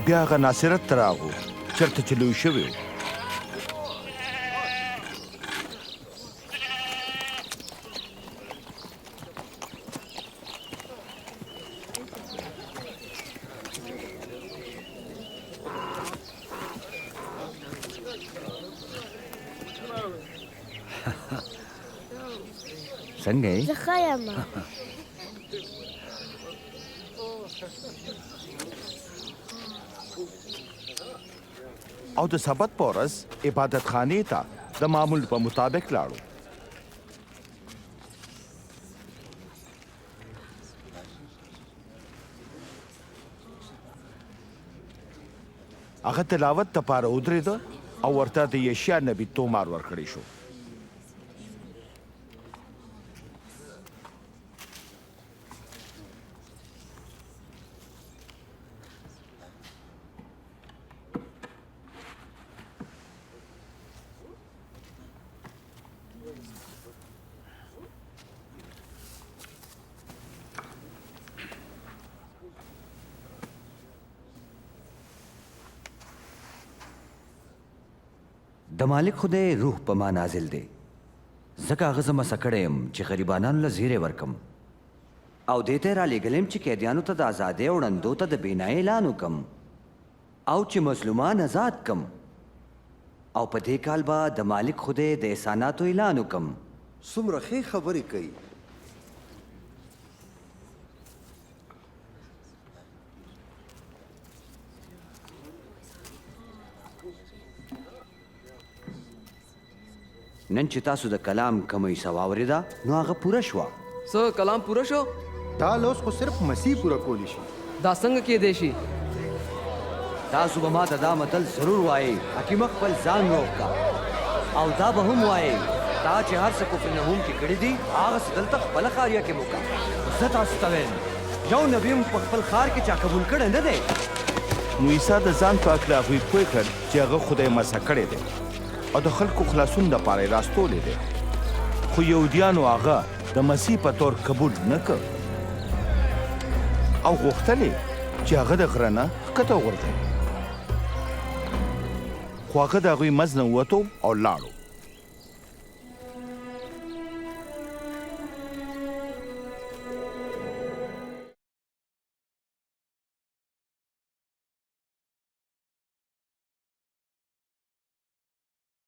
بیا هغه ناصرت ته راغو چرته چې لوی شوی و. څنګه یې؟ زه ښه یم. او د سبت په ورځ عبادت خانې ته د معمول په مطابق لاړو. هغه تلاوت دپاره ودرېده او ورته د یشیا نبي تومار ورکړی شو. د مالک خدای روح په ما نازل دی، ځکه هغه زه مسح کړی یم چې غریبانانو له زیری ورکړم، او دې ته یې رالېږلی یم چې قیدیانو ته د ازادۍ او ړندو ته د بینایۍ اعلان وکړم، او چې مظلومان ازاد کړم، او په دې کال به د مالک خدای د احساناتو اعلان وکړم. څومره ښې خبرې کوي. نن چې تاسو د کلام کومه حصه واورېده نو هغه پوره شوه. څه؟ کلام پوره شو؟ دا لوظ خو صرف مسیح پوره کولی شي. دا څنګه کېدی شي؟ تاسو به ماته دا متل ضرور وایئ، حکیمه خپل ځان روغ که. او دا به هم وایئ، تا چې هر څه کفرنحوم کې کړي دي، هغه څه دلته خپله ښاریه کې هم وکړه. خو زه تاسو ته وایم، یو نبي هم په خپل ښار کې چا قبول کړی نه دی. نو عیسی د ځان په هکله هغوی پوه کړل چې هغه خدای مسح کړی دی او د خلکو خلاصون دپاره یې راستولی دی. خو یهودیانو هغه د مسیح په طور قبول نه کړ او غوښتل یې چې هغه د غره نه ښکته وغورځوي. خو هغه د هغوی منځ نه ووتو او لاړو.